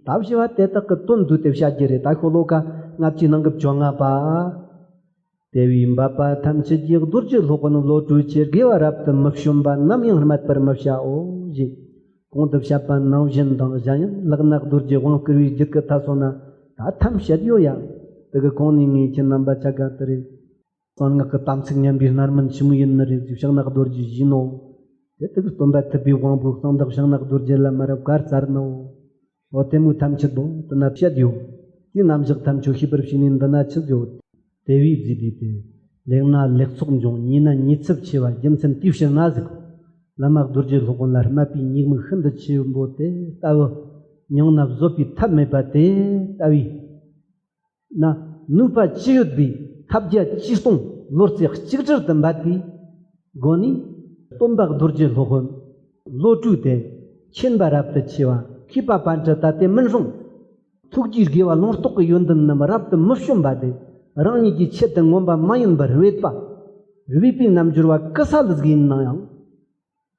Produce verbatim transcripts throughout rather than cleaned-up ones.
ད་བྱ་བ་དེ་དག་གི་དོན་བསྡུས་ཏེ་བཤད་རྒྱུ་རེད། ད་ཤོ་ལོ་ཀ་ལྔ་བཅུའི་ནང་གི་བཅོ་ལྔ་པ། དེ་བས་འབད་པ་ཐམས་ཅད་ཀྱིས་རྡོ་རྗེ་སློབ་དཔོན་བློ་གྲོས་ཆེ། དགེ་བ་རབ་ཏུ་མི་བཤོམ་པ། ནམ་ཡང་སྨད་པར་མི་བྱའོ་ཞེས་གོང་དུ་བཤད་པ་ནང་བཞིན་དང་། གཞན་ཡང་ལག་ན་རྡོ་རྗེ་དབང་བསྐུར་བའི་རྒྱུད་ཀྱི་ཐད་སོང་ན་ད་ཐམས་ཅད་ཡོད་ཡ། དེ་གི་གོང་ནས་ངས་ཁྱེད་རྣམ་པ་ཆ་ག་དེ་རེད། གསང་སྔགས་ཀྱི་དམ་ཚིག་ཉམས་པའི་རྣམ་སྨིན་ཆི་མོ་ཡིན་ནི་རེད་ཅེས་ཕྱག་ན་རྡོ་རྗེ་བཞེས་ནོ། དེ་དག་སྟོན་པ་ཐུབ་པའི་དབང་པོའི་གསང་བདག་ཕྱག་ན་རྡོ་རྗེ་བླ་མར་བཀའ་སྩལ་ནོ། འོ་དེ་མོ་ཐམས་ཅད་པོ་འདི་ན་བཤད་ཡོད། དེའི་རྣམ་གཞག་ཐམས་ཅད་ཤེས་པར་བྱས་ནས་འདི་ན་ཆི་ཡོད། དེ་བས་བརྩིས་ཏེ་དེ། ལེགས་ན་ལེགས་ཚོགས་འབྱུང་། ཉེས་ན་ཉེས་ཚབས་ཆེ་བ། རྒྱུ་མཚན་དེའི་ཕྱིར་ན་ཟེར། བླ་མ་རྡོ་རྗེ་སློབ་དཔོན་ལ་སྨད་པའི་ཉེས་དམིགས་ཤིན་ཏུ་ཆེན་པོ་དེ་ལྟ་བུ། མྱང་ན་བཟོད་པའི་ཐབས་མེད་པ་དེ་ལྟ་བུའི། ན། ནུས་པ་ཅི་ཡོད་པའི་ཐབས་བརྒྱ་ཇུས་སྟོང་བློ་རྩེ་གཅིག་སྒྲིལ་དུ་འབད་པའི་སྒོ་ནས། སྟོན་པ་རྡོ་རྗེ་སློབ་དཔོན་བློ་གྲོས་དེ་མཁྱེན་པ་རབ་ཏུ་ཆེ་བ། མཁས་པ་པཎ་ཌི་ཏ་དེ་མིན་རུང་། ཐུགས་རྗེའི་དགེ་བ་ལུང་རྟོགས་ཀྱི་ཡོན་ཏན་རྣམས་རབ་ཏུ་མི་བཤོམ་པ་དེ། རང་ཉིད་ཀྱི་ཆེད་དུ་མངོན་པ་མ་ཡིན་པར་སྦས་པ། སྦས་པའི་རྣལ་འབྱོར་བ་ག་ས་ལ་ཟིག་ཡིན་ན་ཡང་།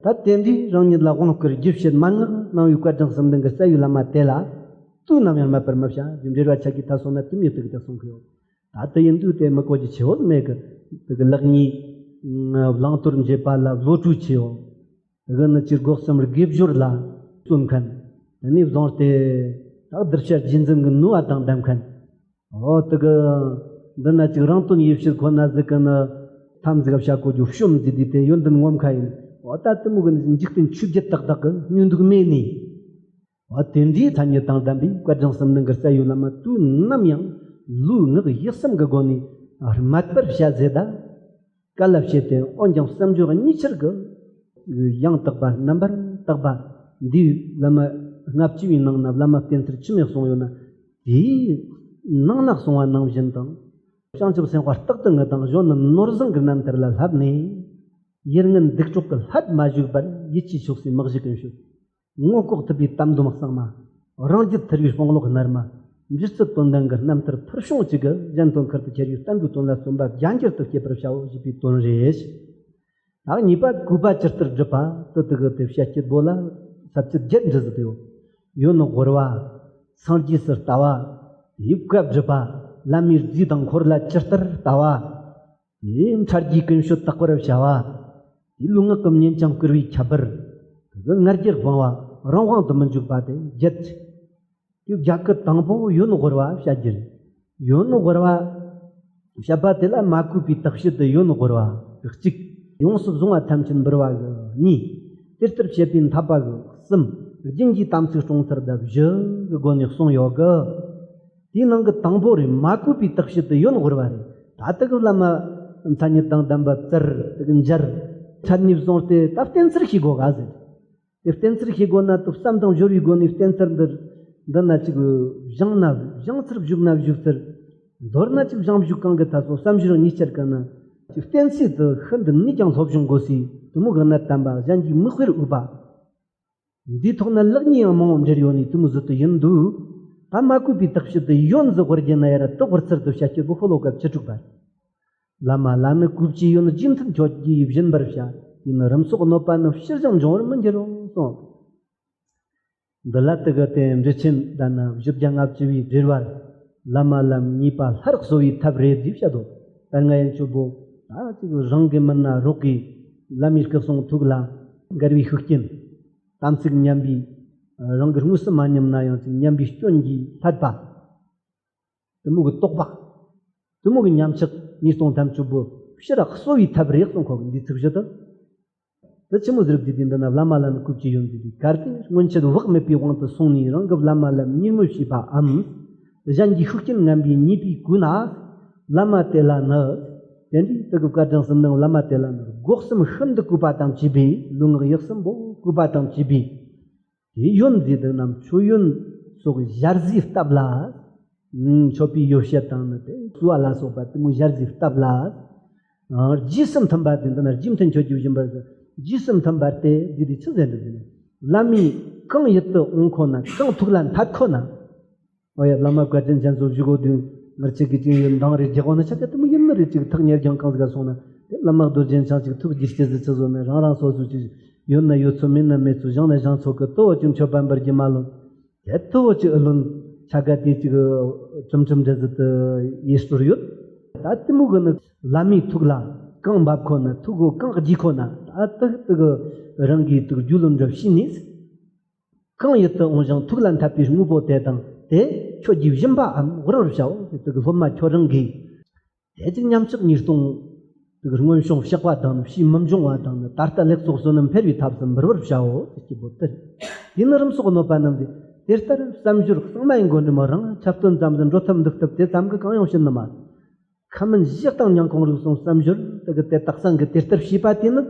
ད་དེ་འདྲའི་རང་ཉིད་ལ་དབང་བསྐུར་རྒྱུད་བཤད་མན་ངག་གནང་བའི་བཀའ་དྲིན་གསུམ་ལྡན་གྱི་རྩ་བའི་བླ་མ་དེ་ལ། དུས་ནམ་ཡང་སྨད་པར་མི་བྱ། འབྲེལ་བ་ཆ་གི་ཐ་སོང་ན་དུས་མེད་དུ་གི་ད་གསུང་གི་ཡོད། ད་དུ་ཡིན་དུས་དེ་མི་གོ་རྒྱུ་ཆེ་བོ་མེད་གི། དེ་གི་ལེགས་ཉེས་བླང་དོར་འབྱེད་པ་ལ་བློ་གྲོས་ཆེ་བོ། དེ་གི་ནི་ཅིག་སྒོ་གསུམ་དགེ་སྦྱོར་ལ་བརྩོན་མཁན། དེ་ནས་བཟུང་སྟེ་ད་གདུལ་བྱ་རྗེས་འཛིན་གྱི་ནུས་པ་དང་ལྡན་མཁན། འོ་དེ་གི། འདི་ན་ཅིག་རང་དོན་ཡིད་བྱེད་ཁོ་ན་ཟིག་གི་ནི། ཐམས་ཅད་བྱ་དགོས་རྒྱུ་བཤོམ་ཟིག་དེ་དེ་ཡོན་ཏན་ངོམ་ཁ་ཡིན། འོ་ད་དེ་མོ་གི་འཇིག་རྟེན་ཆོས་བརྒྱད་ཏག་ཏག་གི་སྨྱོན་འདུག་མེད་ནི། འོ་དེ་འདྲའི་མཚན་ཉིད་དང་ལྡན་པའི་བཀའ་དྲིན་གསུམ་ལྡན་གྱི་རྩ་བའི་བླ་མ་དུས་ནམ་ཡང་ལུས་ངག་ཡིད་གསུམ་གྱི་སྒོ་ནས་སྨད་པར་བྱ་ཟེར་ད། ག་ལ་བྱེད་དེ། འོན་ཀྱང་བསམ་སྦྱོར་གཉིས་ཆར་གྱི་ཡང་དག་པ་རྣམ་པར་དག་པ་འདིའི་བླ་མ་ལྔ་བཅུ་པའི་ནང་ན་བླ་མ་བསྟེན་ཚུལ་ཆི་མོ་གསུངས་ཡོད་ན། དེའི་ནང་ན་གསུངས་པ་ནང་བཞིན་དང་། བྱང་ཆུབ་སེམས་དཔའ་རྟག་ཏུ་ངུ་དང་། གཞོན་ནུ་ནོར་བཟང་གི་རྣམ་ཐར་ལ་བསླབས་ནས། ཡིད་ངན་སྡིག་གྲོགས་ཀྱི་སླད་མ་ཞུགས་པར། ཡིད་ཆེས་ཆོག་སའི་མི་གཞི་ཀུན་ཤོད། མངོན་ལྐོག་ཐུབ་པའི་དམ་སྡོམ་གཙང་མ། རང་རྒྱུད་ཐར་བའི་དཔུང་ལོག་རྣལ་མ། འབྲེལ་ཚད་དོན་ལྡན་གྱི་རྣམ་ཐར་ཕུལ་བྱུང་གཅིག་གི་གཞན་དོན་ཁུར་དུ་ཁྱེར་བའི་བསྟན་པའི་དོན་ལ་བརྩོན་པ་རྒྱ་འགྱུར་དུ་བསྐྱེད་པར་བྱའོ་ཞེས་པའི་དོན་རེད། ད་གཉིས་པ་བཀོད་པ་ཇི་ལྟར་སྒྲུབ་པ་དེ་དག་གི་དེ་བཤད་རྒྱུ་བོ་ལ་ས་བཅད་བརྒྱད་འབྲི་ཟིག་ཡོད། ཡོན་དགོར་བ། སངས་རྒྱས་སུ་ལྟ་བ། ཡིབ་བཀའ་སྒྲུབ་པ། བླ་མའི་རྫས་དང་འཁོར་ལ་ཇི་ལྟར་ལྟ་བ། དེའི་ཕྲ་རྒྱས་ཀུན་སྤྱོད་དག་པར་བྱ་བ། དེའི་ལུས་ངག་གི་གཉེན་ཆང་བསྐུར་བའི་ཁྱད་པར། དེ་གི་ང་རྒྱལ་སྤང་བ། རང་དབང་དུ་མི་འཇུག་པ་དེ་བརྒྱད། དེ་བརྒྱད་ཀྱི་དང་པོ་ཡོན་དགོར་བ་བཤད་རྒྱུ་རེད། ཡོན་དགོར་བ་བཤད་པ་དེ་ལ་མ་གོས་པའི་དག་བྱེད་དུ་ཡོན་དགོར་བ་གཅིག། ཡོངས་སུ་བཟུང་བ་ཐམས་ཅད་འབུལ་བ་གི་གཉིས། དེ་ལྟར་བཤད་པའི་འཐབ་པ་གི་གསུམ། རྒྱུན་གྱི་དམ་ཚིག་སྲུང་ཚུལ་དང་བཞི་གི་སྒོ་ནས་གསུངས་ཡོད་གི། དེའི་ནང་གི་དང་པོ་རེད། མ་གོས་པའི་དག་བྱེད་དུ་ཡོན་དགོར་བ་རེད། ད་ལྟ་གི་བླ་མ་མཚན་ཉིད་དང་ལྡན་པ་བཙལ། དེ་གི་མཇལ། འཕྲད་ནས་བཟུང་སྟེ་ད་བསྟེན་ཚུལ་ཤེས་དགོས་ག་ཟེར། དེ་བསྟེན་ཚུལ་ཤེས་དགོས་ན་དེ་བསམ་དང་སྦྱོར་བའི་སྒོ་ནས་བསྟེན་ཚུལ་འདི། འདི་ན་ཅིག་བཞེངས་ན་བཞེངས་ཚུལ། བཞུགས་ན་བཞུགས་ཚུལ། མདོར་ན་ཅིག་བཞེངས་བཞུགས་གང་གི་ཐད་སོགས་བསམ་སྦྱོར་གཉིས་ཆར་གི་ན། ཅིག་བསྟེན་ཚུལ་དེ་ཤིན་ཏུ་ནས་ཀྱང་སློབ་སྦྱོང་དགོས་སའི་དེ་མོ་གི་གནད་དམ་པ། གཞན་གྱིས་མིག་དཔེར་འོས་པ། འདིའི་ཐོག་ན་ལེགས་ཉེས་ཡང་མང་བོ་འབྲེལ་ཡོད་ནི་དེ་མོ་ཟིག་ཏུ་ཡིན་འདུག་ད་མ་གོས་པའི་དག་བྱེད་དུ་ཡོན་ཟིག་དགོར་རྒྱུ་ན་ཡ་ར་དེ་དགོར་ཚུལ་དེ་བཤད་རྒྱུ་བོ་ཤོ་ལོ་ཀ་བཅུ་དྲུག་པ། བླ་མ་ལ་ནི་གོས་ཀྱི་ཡོན། རྗེས་མཐུན་མཆོད་ཀྱི་ཡིད་བཞིན་པར་བྱ། ཡིན་ནི་རིམ་སོགས་གནོད་པ་ནི། ཕྱིར་ཞིང་འབྱུང་བར་མི་འགྱུར་རོ་གསུངས། འདི་ལ་དེ་གི་དེ་འགྲེལ་ཆེན་ད་ནི་བཞི་བརྒྱ་ལྔ་བཅུ་པའི་འགྲེལ་བར། བླ་མ་ལ་མཉེས་པ་ལྷར་གསོལ་བའི་ཐབས་རེད་ཅེས་བཤད་དོ། ད་ང་ཡན་ཆོས་པོ་ད་ཅིག་རང་གི་མིན་ན་རོགས་ཀྱི་བླ་མའི་སྐུ་གསུང་ཐུགས་ལ་འགལ་བའི་ཤུགས་རྐྱེན། དམ་ཚིག་ཉམས་པའི། རང་གི་དངོས་སུ་མ་ཉམས་ན་ཡང་ཅིག་ཉམས་པའི་སྐྱོན་གྱིས་བསླད་པ། དེ་མོ་གི་རྟོག་པ། དེ་མོ་གི་ཉམས་ཆག་ཉེས་ལྟུང་ཐམས་ཅད་པོ་ཕྱིར་གསོ་བའི་ཐབས་རེད་གསུངས། ཁོ་གི་འདི་ཚིག་བཞི་དེ། དེ་ཆི་མོ་ཟེར་རྒྱུ་དེ། འདི་ན་བླ་མ་ལ་ནི་གོས་ཀྱི་ཡོན་ཟེར་དུས། གལ་ཏེ་སྔོན་ཆད་དབང་མེད་པའི་དབང་དུ་སོང་ནས་རང་གི་བླ་མ་ལ་མཉེས་མོལ་བྱས་པའམ། གཞན་གྱི་ཤུགས་རྐྱེན་ངན་པས་མཉེས་པའི་གོས་ན། བླ་མ་དེ་ལ་ནི། དེ་འདྲའི་དེ་གི་བཀའ་དྲིན་གསུམ་ལྡན་བླ་མ་དེ་ལ་ནི་སྒོ་གསུམ་ཤིན་ཏུ་གུས་པ་དང་བཅས་པས། ལུས་ངག་ཡིད་གསུམ་པོ་གུས་པ་དང་བཅས་པས། དེ་ཡོན་ཟེར་དུས་ན་མཆོད་ཡོན་སོགས་ཞལ་ཟས་བསྟབས་ལ། ཨུམ། མཆོད་པའི་ཡོ་བྱད་དང་ནི་དེ་གསོལ་བ་ལ་སོགས་པ་དེ་མོ་ཞལ་ཟས་བསྟབས་ལ། ཨ། རྗེས་སུ་མཐུན་པ་དེ། འདི་ན་རྗེས་མཐུན་མཆོད་ཀྱི་ཡིད་བཞིན་པར། རྗེས་སུ་མཐུན་པར་ཏེ་ཟེར་དུས་ཆི་ཟེར་འདུག་ཟེར་ན། བླ་མས་གང་ཡིད་དུ་འོང་ཁོ་ན། གང་ཐུགས་ལ་འཐད་ཁོ་ན། ཨོ་ཡ། བླ་མ་བཀའ་དྲིན་ཅན་ཚོ་བཞུགས་གོ་དུས་ང་ཅག་གི་ཅིག་ཡོད་འདང་རེ་རྒྱག་གོ་ན་ཆ་ག་དེ་མོ་ཡིན་ནི་རེད། ཅིག་ཐག་ཉེ་རྒྱང་གང་ཟིག་ག་སོང་ན་དེ་བླ་མ་རྡོ་རྗེ་འཆང་ཅིག་ཐུགས་རྒྱུས་སྐྱེ་ཟིག་ཆི་བཟོ་ནས། རང་རང་སོ་སོ་ཅིག་ཡོད་ན་ཡོད་ཚོད། མེད་ན་མེད་ཚོད། བཞེངས་ན་བཞེངས་ཚོད་གི་ལྟོ་བ་ཅིག་མཆོད་པ་འབུལ་རྒྱུ་མ་ལོན། ཨེ་ཐོ་ཅིག་ཨུ་ལོན་ཆ་ག་དེ་ཅིག་ཁྲིམ་ཁྲིམ་འདྲ་ཟིག་ཏུ་ཡེ་སྤྲོར་ཡོད། ད་དེ་མོ་གི་ནི་བླ་མའི་ཐུགས་ལ་གང་འབབ་ཁོ་ན། ཐུགས་གོ་གང་རྒྱས་ཁོ་ན། ད་དེ་དེ་གི་རང་གིས་དུག་རྒྱུ་ལོན་འདྲ་བྱས་ནས། གང་ཡིད་དུ་འོང་ཞིང་ཐུགས་ལ་འཐད་པའི་དངོས་པོ་དེ་དང་དེ་ཁྱོད་ཀྱིས་སྦྱིན་པའམ་དབུལ་བར་བྱའོ། དེ་དུག་སློབ་མ་ཁྱོད་རང་གིས། དེ་ཅིག་ཉམས་ཆག་ཉེས་ལྟུང་དུག་སྔོན་བྱུང་བཤགས་པ་དང་ཕྱིས་མི་འབྱུང་བ་དང་ནི། ད་ལྟ་ལེགས་ཚོགས་བསོད་ནམས་འཕེལ་བའི་ཐབས་སུ་འབུལ་བར་བྱའོ། དེ་སྐྱེ་བོ་དེར། དེ་ནི་རིམས་སོགས་གནོད་པ་རྣམས་ཏེ། དེ་ལྟར་བསམ་སྦྱོར་གཙང་མ་ཡི་མགོ་ནས་མི་རང་། འཁྲབ་སྟོན་ཙམ་ཟིན་འགྲོ་ཐབས་འདུག་སྟབས་དེ་ཙམ་གྱིས་གང་ཡང་བྱེད་ནི་མ་རེད། ཁ་མིན་ཞི་དང་མྱང་གོང་རིག་གསུང་བསམ་སྦྱོར་དེ་གི་དེ་དག་སང་གི་དེ་ལྟར་བྱས་པ་དེ་ནི།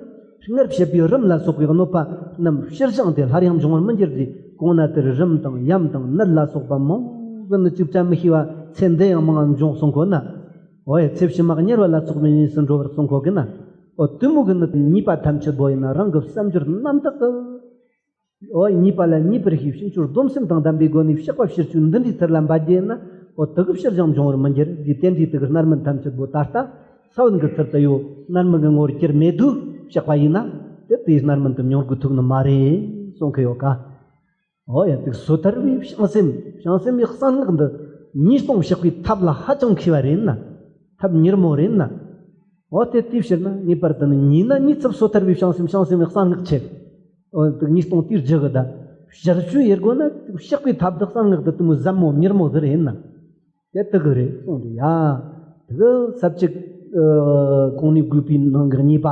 སྔར་བཤད་པའི་རིམས་ལ་སོགས་པའི་གནོད་པ་རྣམས་ཕྱིར་བྱུང་སྟེ་སླར་ཡང་འབྱུང་བར་མི་འགྱུར་ཏེ། གོང་ན་དེར་རིམས་དང་ཡམས་དང་ནད་ལ་སོགས་པ་མང་པོ་ནི་ཅིག་བྲལ་མི་ཤེས་པ་ཚེ་འདི་ཡང་མང་ང་འབྱུང་གསུང་གོ་ན། འོ་ཡ། ཚེ་ཕྱི་མ་དམྱལ་བ་ལ་སོགས་པའི་གནས་སུ་འགྲོ་བར་གསུང་གོ་གི་ན། འོ་དེ་མོ་གི་ནི་ཉེས་པ་ཐམས་ཅད་པོ་ཡིན་ན་རང་གི་བསམ་སྦྱོར་རྣམ་དག་གི། འོ་ཡ། ཉེས་པ་ལ་ཉེས་པར་ཤེས། ཕྱིན་ཅི་སྡོམ་སེམས་དང་ལྡན་པའི་སྒོ་ནས་བཤགས་པ་ཕྱིར་བཅོས་འདི་འདྲའི་ཚུལ་ལ་འབད་རྒྱུ་ཡིན་ན། འོ་དེ་གི་ཕྱིར་བྱུང་འབྱུང་བར་མི་འགྱུར་ཏེ། དེ་འདྲའི་དུག་རྣར་མིན་ཐམས་ཅད་པོ་ད་ལྟ་ས་བོན་གྱི་ཚུལ་དུ་ཡོད། རྣར་མིན་གྱི་ངོ་བོར་གྱུར་མེད་དུས་བཤགས་པ་ཡིན་ན། དེ་དེའི་རྣར་མིན་དུ་མྱོང་དགོས་ཐུག་ནི་མ་རེད་གསུང་གི་ཡོད་ཀ། འོ་ཡ། དུག་སོ་ཐར་བའི་བྱང་སེམས། བྱང་སེམས་ཀྱི་གསང་སྔགས་འདི་ཉེས་ལྟུང་བཤགས་པའི་ཐབས་ལ་ཧ་ཅང་མཁས་པ་རེད་ན། ཐབས་མྱུར་མོ་རེད་ན། འོ་དེ་དེའི་ཕྱིར་ན་ངེས་པར་དུ་ནི་ཉེས་ན་ཉེས་ཚབས་སོ་ཐར་བའི་བྱང་སེམས། བྱང་སེམས་ཀྱི་གསང་སྔགས་ཆེ། འོ་དུག་ཉེས་ལྟུང་དེའི་རྒྱུ་གི་ད་བཤགས་བཅོས་ཡེ་དགོས་ན། བཤགས་པའི་ཐབས་དེ་གསང་སྔགས་དེ་དེ་མོ་ཟབ་མོ་མྱུར་མོ་ཟིག་རེད་ན། དེ་དེ་གི་རེད་གསུངས་འདུག་ཡ། དེ་གི་ས་བཅད་གོང་ནས་བགོས་པའི་ནང་གི་ཉེས་པ་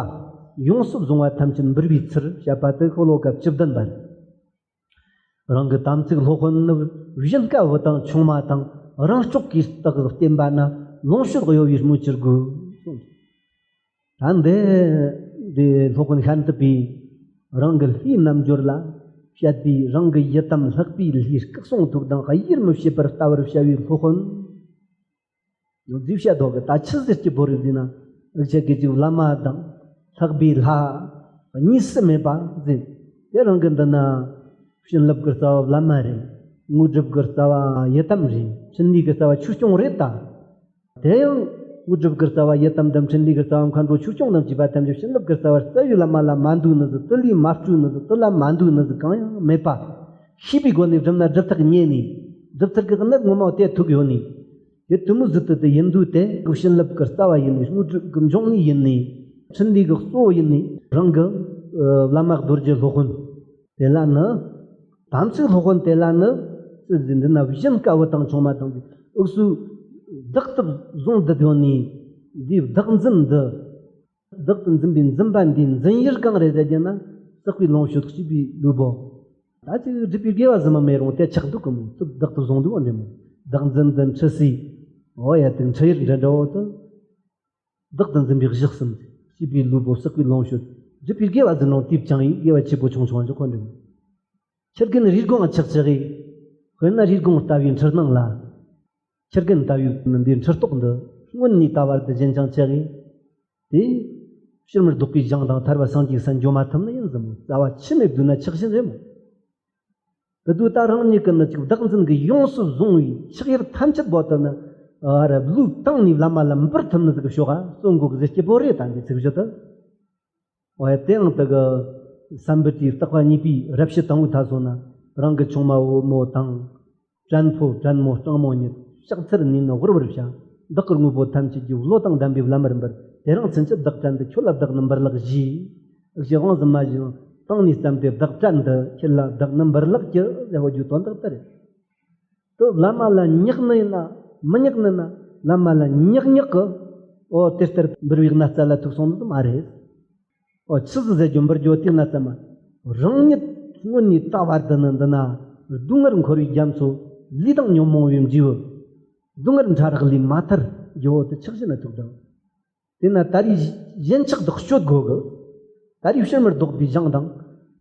ཡོངས་སུ་བཟུང་བ་ཐམས་ཅད་འབུལ་བའི་ཚུལ་བཤད་པ་དེ་ཤོ་ལོ་ཀ་བཅུ་བདུན་པ་རེད། རང་གི་དམ་ཚིག་སློབ་དཔོན་ནི་བཞིན་དཀའ་བུ་དང་ཆུང་མ་དང་། རང་སྲོག་གི་རྟགས་བསྟན་པ་ན་ལོངས་སྤྱོད་གཡོ་བའི་སྨོས་ཅི་དགོས། ད་འདི་འདི་སློབ་དཔོན་ཤཱནྟི་པས་རང་གི་ལྷའི་རྣལ་འབྱོར་ལ་བཤད་པའི། རང་གི་ཡི་དམ་ལྷག་པའི་ལྷའི་སྐུ་གསུང་ཐུགས་དང་དབྱེར་མི་ཕྱེད་པར་ལྟ་བར་བྱ་བའི་སློབ་དཔོན། ཡང་རྫིག་བཤད་དོ་གི། ད་ཆི་ཟེར་གྱི་བོ་རིག་ཟིན་ན། འུ་ཅག་གི་ཅིག་བླ་མ་དང་ལྷག་པའི་ལྷ་གཉིས་སུ་མེད་པ་ཟེར། དེ་རང་གི་འདི་ན་བྱིན་རླབས་ཀྱི་རྩ་བ་བླ་མ་རེད། དངོས་གྲུབ་ཀྱི་རྩ་བ་ཡི་དམ་རེད། འཕྲིན་ལས་ཀྱི་རྩ་བ་ཆོས་སྐྱོང་རེད་ད། དེ་ཡང་དངོས་གྲུབ་ཀྱི་རྩ་བ་ཡི་དམ་དང་། འཕྲིན་ལས་ཀྱི་རྩ་བ་མཁའ་འགྲོ་ཆོས་སྐྱོང་དང་བཅས་པ་ཐམས་ཅད་བྱིན་རླབས་ཀྱི་རྩ་བ་རྩ་བའི་བླ་མ་ལ་མ་འདུས་ནི་ཟིག། དེ་ལས་མ་སྤྲོས་ནི་ཟིག། དེ་ལ་མ་འདུས་ནི་ཟིག་གང་ཡང་མེད་པ། ཤེས་པའི་སྒོ་ནས་བསྒྲུབས་ན་སྒྲུབ་ཐག་ཉེ་ནས། སྒྲུབ་ཐག་གི་གནད་ངོ་མ་དེ་ཐུག་ཡོད་ནས། དེ་དུ་མོ་ཟིག་ཏུ་དེ་ཡིན་དུས། དེ་གི་བྱིན་རླབས་ཀྱི་རྩ་བ་ཡིན་ནས། དངོས་གྲུབ་ཀྱི་འབྱུང་གནས་ཡིན་ནས། འཕྲིན་ལས་ཀྱི་གཙོ་བོ་ཡིན་ནས། རང་གི་ཨ་བླ་མ་རྡོ་རྗེ་སློབ་དཔོན་དེ་ལ་ནི། དམ་ཚིག་སློབ་དཔོན་དེ་ལ་ནི། སྲིད་ཟིན་འདི་ན་བཞིན་དཀའ་བུ་དང་ཆུང་མ་དང་། འུ་ཚོས་བདག་ཏུ་བཟུང་བསྡད་ཡོད་ནས། འདིའི་བདག་འཛིན་འདི། བདག་ཏུ་འཛིན་པའི་འཛིན་པ་འདིའི་འཛིན་ཡུལ་གང་རེད་ཟེར་རྒྱུ་ན། བསགས་པའི་ལོངས་སྤྱོད་སྤྱོད་པའི་ལུས་པོ། ད་ཅིག་སྒྲུབ་པའི་དགེ་བ་ཟིན་མ་མེད་རུང་དེ་ཆགས་འདུག་གི་མོ། དེ་བདག་ཏུ་བཟུང་འདུག་འོ་འདྲ་མོ། བདག་འཛིན་དེ་འཁྲུལ་སའི། འོ་ཡ། དེ་འཁྲུལ་ཡུལ་འདྲ་འདྲ་བོ་དེ། བདག་ཏུ་འཛིན་པའི་གཞི་གསུམ། སྤྱོད་པའི་ལུས་པོ། བསགས་པའི་ལོངས་སྤྱོད། སྒྲུབ་པའི་དགེ་བ་ཟིན་རུང་དེ་བཅིངས་ཡིན། དགེ་བ་ཆེ་པོ་ཆུང་ཆུང་འཇོག་གོ་འདྲ་མོ། ཁྱི་རྒན་རིའི་སྒོང་ཆག་ཆག་གི། དཔེར་ན་རིའི་སྒོང་ལྟ་བུའི་འཁྲུལ་སྣང་ལ། ཁྱི་རྒན་ལྟ་བུའི་མི་འདིའི་འཁྲུལ་རྟོག་འདི་སྔོན་ནས་ད་བར་དུ་རྒྱུན་ཆགས་ཆགས་གི། དེ་ཕྱིར་མི་ལྡོག་པའི་ཞིང་དང་ཐར་པ་སངས་རྒྱས་སར་འགྱོ་མ་ཐུབ་ནི་ཡིན་ཟིན་མོ། རྩ་བ་ཆི་ནས་བསྡུས་ན་ཆགས་ཞེན་རེད་མོ། དེ་དུས་ད་རང་ཉིད་ཀྱི་ནི་ཅིག་བདག་འཛིན་གྱིས་ཡོངས་སུ་བཟུང་བའི་ཆགས་ཡུལ་ཐམས་ཅད་པོ་དེ་ནི། ཨ་ར་ལུས་བཏང་ནས་བླ་མ་ལ་འབུལ་ཐུབ་ནི་ཟིག་གི་ཞོག་ག་གསོན་དགོས་གི་ཟེར་གྱི་བོ་རེད། ད་འདི་ཚིག་བཞི་དེ། འོ་ཡ། དེའང་དེ་གི་སམ་བུ་ཊིའི་བརྟག་པ་གཉིས་པའི་རབ་བྱེད་དང་པོའི་མཐའ་སོགས་ན། རང་གི་ཆུང་མ་བུ་མོ་དང་། བྲན་ཕོ་བྲན་མོ་སྤྲང་མོ་ཉིད། ཕྱག་འཚལ་ནས་ནི་དབུལ་བར་བྱ། བདག་གི་དངོས་པོ་ཐམས་ཅད་ཀྱི་བློ་དང་ལྡན་པའི་བླ་མར་འབུལ། དེ་རིང་ཚུན་ཆད་བདག་བྲན་འདི་ཁྱོད་ལ་བདག་ནི་འབུལ་ལགས་ཞུས། ཨུ་ཞེ་དབང་ཟིན་མ་བཞིན་སྟེང་ནས་བརྩམས་ཏེ། བདག་བྲན་འདི་ཁྱེད་ལ་བདག་ནི་འབུལ་ལགས་ཀྱི་ཟེར་བ་རྒྱུ་དོན་དག་དེ་རེད། དེ་བླ་མ་ལ་བསྙགས་ནི་ཡིན་ན་མི་བསྙགས་ནི་ན། བླ་མ་ལ་བསྙགས་བསྙགས་གི། འོ་དེ་ལྟར་འབུལ་བའི་གནས་རྩ་ལ་ཐུག་སོང་ནི་མ་རེད། འོ་ཆི་ཟིག་ཟེར་རྒྱུ་འབུལ་རྒྱུ་དེ་གནས་རྩ་མ། རང་ཉིད་སྔོན་ནས་ད་བར་དུ་ནི་འདི་ན་སྡུག་བསྔལ་འཁོར་བའི་རྒྱ་མཚོ། ལས་དང་ཉོན་མོངས་པའི་འབྲས་བུ། སྡུག་བསྔལ་ཕྲ་རགས་ལས་མ་ཐར་རྒྱུ་བོ་དེ་ཆགས་ཞེན་ན་ཐུག་དང་། དེས་ན་ད་རེས་ཞེན་ཆགས་དག་གཅོད་དགོས་གི། ད་རེས་ཕྱིར་མི་ལྡོག་པའི་ཞིང་དང་།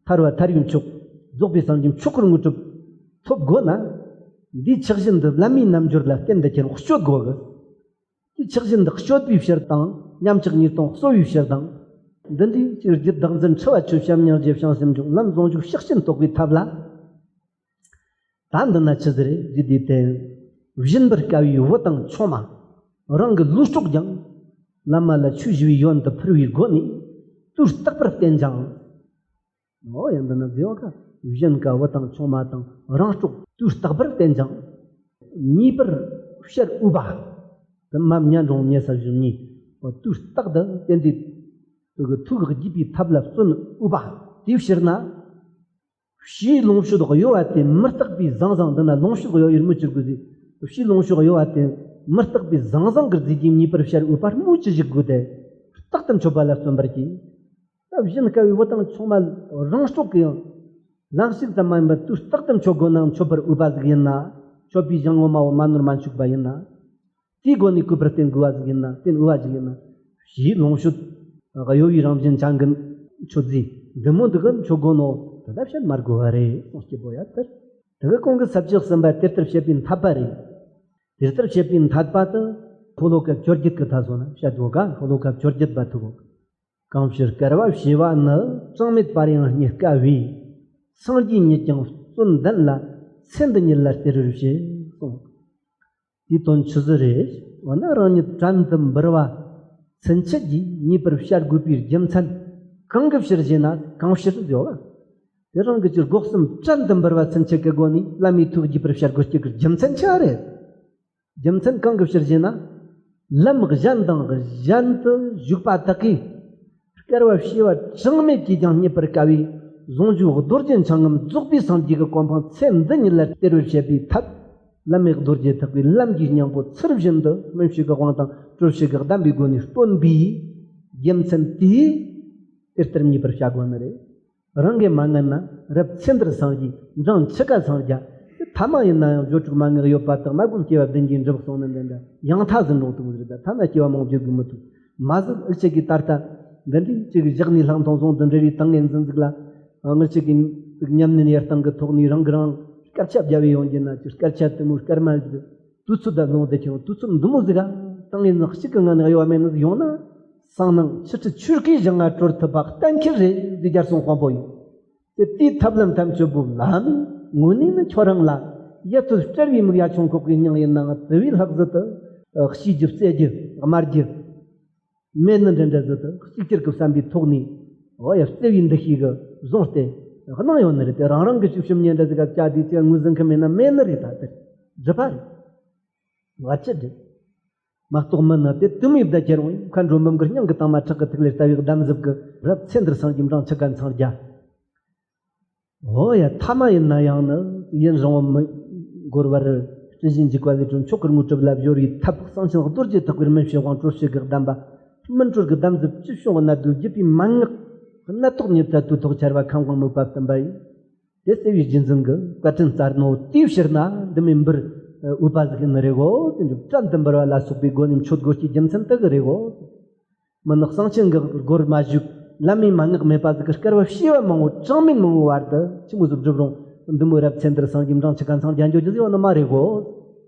ཐར་བ་ཐར་བའི་མཆོག། རྫོགས་པའི་སངས་རྒྱས་མཆོག་གི་དངོས་གྲུབ་ཐོབ་དགོས་ན། འདིའི་ཆགས་ཞེན་འདི་བླ་མའི་རྣལ་འབྱོར་ལ་བརྟེན་དུ་ཁྱེར་གཅོད་དགོས་གི། དེའི་ཆགས་ཞེན་འདི་གཅོད་པའི་ཕྱིར་དང་། ཉམས་ཆག་ཉེས་ལྟུང་གསོ་བའི་ཕྱིར་དང་། འདི་འདྲའི་ཅིག་རྒྱུ་བདག་འཛིན་འཁྲུལ་བ་ཆོས་བཤམ་སྙིང་རྗེ་བྱང་སེམས་འབྱུང་ལམ་ཟུང་འཇུག་ཕྱག་ཆེན་རྟོགས་པའི་ཐབས་ལ། ད་འདི་ན་ཆི་ཟིག་རེད་ཟེར་དུས། དེ་བཞིན་པར་དཀའ་བའི་བུ་དང་ཆུང་མ། རང་གི་ལུས་སྲོག་ཀྱང་། བླ་མ་ལ་ཆོས་ཞུ་བའི་ཡོན་དུ་ཕུལ་བའི་སྒོ་ནས་དུས་རྟག་པར་བསྟེན་ཅིང་། འོ་ཡང་འདི་ན་ཟེར་བ་ཀ། བཞིན་དཀའ་བུ་དང་ཆུང་མ་དང་། རང་སྲོག་ དུས་རྟག་པར་བསྟན་ཅིང་། ཉེས་པར་བཤད་འོས་པ། དེ་མ་ཉན་རུང་ཉེ་ས་བཞིན་ཉེས། དུས་རྟག་ཏུ་དེ་འདྲའི་དུ་གི་ཐུགས་དགྱེས་པའི་ཐབས་ལ་བརྩོན་འོས་པ། དེའི་ཕྱིར་ན། ཕྱིའི་ལོངས་སྤྱོད་གཡོ་བ་དེ་མི་རྟག་པའི་ཟང་ཟིང་། འདི་ན་ལོངས་སྤྱོད་གཡོ་བའི་མི་བཅུ་དགུ་ཟེར། ཕྱིའི་ལོངས་སྤྱོད་གཡོ་བ་དེ་མི་རྟག་པའི་ཟང་ཟིང་གི་རྫས་ཀྱིས་ཉེས་པར་བཤད་འོས་པ་སྨོས་ཅི་ཞིག་དགོས་ཏེ། རྟག་ཏུ་མཆོད་པ་ལ་བརྩོན་པར་གྱིས། ད་བཞིན་དཀའ་བའི་བུ་དང་ཆུང་མ་རང་སྲོག་གི་ཡང་ལན་ཞིག་ཙམ་མ་ཡིན་པར་དུས་རྟག་ཏུ་མཆོད་དགོས་ནའང་མཆོད་པར་འོས་པ་ཟིག་ཡིན་ན། མཆོད་པའི་གཞང་ངོ་མ་བོ་མ་ནོར་མ་འཆུག་པ་ཡིན་ན། དེའི་སྒོ་ནས་གུས་པར་བསྟེན་དགོས་པ་ཟིག་ཡིན་ན། བསྟེན་འོས་པ་ཟིག་ཡིན་ན། ཕྱིའི་ལོངས་སྤྱོད་གཡོ་བའི་རང་བཞིན་ཅན་གྱི་མཆོད་རྫས་འདི་མོ་འདི་གི་མཆོད་དགོས་ནོ་དེ་ལ་བཤད་མ་དགོས་པ་རེད་གསུངས། སྐྱེ་བོ་ཡ་དེར་དེ་གི་གོང་གི་ས་བཅད་གསུམ་པ་དེ་ལྟར་བཤད་པའི་འཐད་པ་རེད། དེ་ལྟར་བཤད་པའི་འཐད་པ་དེ་ཤོ་ལོ་ཀ་བཅོ་བརྒྱད་ཀྱི་མཐའ་སོ་ན་བཤད་འདུག་ག་ཤོ་ལོ་ཀ་བཅོ་བརྒྱད་པ་ཐུག་གོ། གང་ཕྱིར་དཀར་བ་ཕྱེ་བ་ནི། གྲངས་མེད་པར་ཡང་རྙེད་དཀའ་བས། སངས་རྒྱས་ཉིད་ཀྱང་བརྩོན་ལྡན་ལ། ཚེ་འདི་ཉིད་ལ་སྟེར་བར་བྱེད་གསུངས། དེའི་དོན་ཆི་ཟིག་རེད། འོ་ན་རང་ཉིད་བྲན་དུ་འབུལ་བ་ཚུན་ཆད་ཀྱིས་ཉེས་པར་བཤད་དགོས་པའི་རྒྱུ་མཚན་གང་གི་ཕྱིར་ཞེ་ན། གང་ཕྱིར་ཟེར་བ། དེ་རང་གི་ཅིག་སྒོ་གསུམ་བྲན་དུ་འབུལ་བ་ཚུན་ཆད་ཀྱི་སྒོ་ནས་བླ་མའི་ཐུགས་དགྱེས་པར་བཤད་དགོས་རྒྱུ་གི་རྒྱུ་མཚན་ཆི་རེད། རྒྱུ་མཚན་གང་གི་ཕྱིར་ཞེ་ན། ལམ་གཞན་དང་གཞན་དུ་ཞུགས་པ་དག་གིས། དཀར་བ་ཕྱེ་བ་གྲངས་མེད་ཀྱིས་ཀྱང་རྙེད་པར་དཀའ་བའི་ཟུང་འཇུག་རྡོ་རྗེ་འཆང་ངམ་རྫོགས་པའི་སངས་རྒྱས་ཀྱི་གོ་འཕང་ཚེ་འདི་ཉིད་ལ་སྟེར་བར་བྱེད་པའི་ཐབས། བླ་མེད་རྡོ་རྗེ་ཐེག་པའི་ལམ་གྱི་སྙིང་པོ་ཚུལ་བཞིན་དུ་སྨིན་བྱེད་ཀྱི་དབང་དང་སྤྲོས་བྱེད་ཀྱི་གདམས་པའི་སྒོ་ནས་སྟོན་པའི་རྒྱུ་མཚན་དེས་དེ་ལྟར་རྙེད་པར་བྱ་དགོས་ནི་རེད། རང་གིས་མ་ངེས་ན་རབ་ཚེ་འདིར་སངས་རྒྱས་འབྲིང་ཆུ་ཀ་སངས་རྒྱ། ཐ་མ་ཡིན་ན་ཡང་སྦྱོར་དྲུག་མ་ངེས་ཡོད་པ་དག་མ་བསྒོམས་སྐྱེ་བ་བདུན་གྱིས་འགྲུབ་གསུངས་ནི་འདི་འདྲ་ཡང་ཐ་ཟིན་འགྲོ་ཐུབ་ཟེར། ད་ཐ་ན་སྐྱེ་བ་མང་བརྗོད་དགོས་མི་ཐུབ། མ་ཟད་འུ་ཅག་གིས་ད་ལྟ་འདི་འདྲའི་ཅིག་བཞག་ནས་ལྷག་མཐོང་ཟུང་དུ་འབྲེལ་བའི་ཏིང་ངེ་འཛིན་ཟིག་ལ། ངུ་ཅག་གིས་ཉམས་ལེན་ཡར་བཏང་གི་ཐོག་ནས་རང་གིས་རང་སྐད་ཆ་བརྒྱབ་ཡོང་རྒྱུ་ན་ཅིག་སྐད་ཆ་དེ་མོ་སྐར་མ་ཟིག་དུས་ཚོད་ད་ལོང་དེ་ཁྱེད་དུས་ཚོད་འདི་མོ་ཟིག་ག་ཏིང་ངེ་འཛིན་གཅིག་གི་ངང་ནས་གཡོ་བ་མེད་ནི་ཟིག་ཡོང་ན། གསང་སྣང་ཆུ་ཁྲི་ཆོས་སྐུའི་ཞིང་ང་གྲོལ་ཐུབ་པ་གཏན་འཁེལ་རེད་ཟེར་རྒྱལ་སྲུང་དཔང་པོ་ཡིན། དེ་དེའི་ཐབས་ལམ་ཐམས་ཅད་པོ་ལམ་དངོས་གནས་ནི་ཁྱོད་རང་ལ་ཡ་ཐུབ་སྤྲེལ་བའི་མིག་ཡ་ཆུང་ཁོག་གི་སྙིང་ཡིན་ནའང་དུ་བའི་ལྷག་ཟིན་དུ་ཤེས་རྒྱུ་བཙལ་རྒྱུ་སྨྲ་རྒྱུ་མེད་ནི་འདྲ་འདྲ་ཟིན་དུ་གཅིག་གྱུར་གྱི་བསམ་པའི་ཐོག་ནས་འོ་ཡ་བརྩེ་བའི་འདུ་ཤེས་ཀྱི་བཟུང་སྟེ་གནང་ཡོད་ནི་རེད། དེ་རང་རང་གི་ཅིག་ཤུམ་ཉེ་འདྲ་ཟིག་ག་བཅའ་དེ་ཅིག་ངོས་ཟིན་གི་མེད་ན་མེད་ནི་རེད། ད་དེ་སྒྲུབ་པ་རེད། བར་ཆད་རེད། མ་གཏོགས་མིན་ན་དེ་དུས་མེད་བརྡ་ཁྱེར་འོང་། མཁའ་འགྲོ་མི་མགར་སྙིང་གི་དྭངས་མ་ཁྲག་གི་ཐིག་ལེར་ལྟ་བའི་གདམས་ཟབ་ཀྱི་རབ་ཚེ་འདིར་སངས་རྒྱས་འབྲིང་ཆུ་ཀ་འཚང་རྒྱ། འོ་ཡ་ཐ་མ་ཡིན་ན་ཡང་ནི་ཡུན་རིང་བོ་མི་འགོར་བར་སྤྲུལ་གཞི་འཇུག་པ་ལས་གྲོལ་མཆོག་གི་དངོས་གྲུབ་ལ་སྦྱོར་བའི་ཐབས་གསང་ཆེན་རྡོ་རྗེ་ཐེག་པའི་སྨིན་བྱེད་དབང་སྤྲོས་བྱེད་ཀྱི་གདམས་པ། སྨིན་གྲོལ་གྱི་གདམས་ཟབ་ཅི་བྱུང་གནད་དུ་བརྒྱུད་པའི་མན་ངག་གནད་ཐོག་ཉིད་ཐད་དུ་ཐོག་ཆར་བ་ཁམས་དབང་མོས་པ་བསྟན་པ་ཡིན། དེ་བརྩེ་བའི་རྒྱུད་འཛིན་གྱི་བཀའ་དྲིན་སྩལ་ནོ་དེའི་ཕྱིར་ན་འདི་མོའི་འབུལ་འོས་པ་ཟིག་ཡིན་ནི་རེད་གོ། དེ་འདྲ་བྲན་དུ་འབུལ་བ་ལ་སོགས་པའི་སྒོ་ནས་མཆོད་དགོས་ཀྱི་རྒྱུ་མཚན་དེ་གི་རེད་གོ། མི་ནི་གསང་ཆེན་གྱི་སྒོར་མ་ཞུགས། བླ་མའི་མན་ངག་མེད་པ་ཟིག་གི་དཀར་བ་ཕྱེ་བ་མང་བོ་གྲངས་མེད་མང་བོའི་བར་དུ་ཆི་མོ་ཟིག་བསྒྲུབ་རུང་འདི་མོའི་རབ་ཚེ་འདིར་སངས་རྒྱས་འབྲིང་ཆུ་ཀ་འཚང་རྒྱ་འགྱོ་རྒྱུ་ཟིག་ཡོད་ནི་མ་རེད་གོ།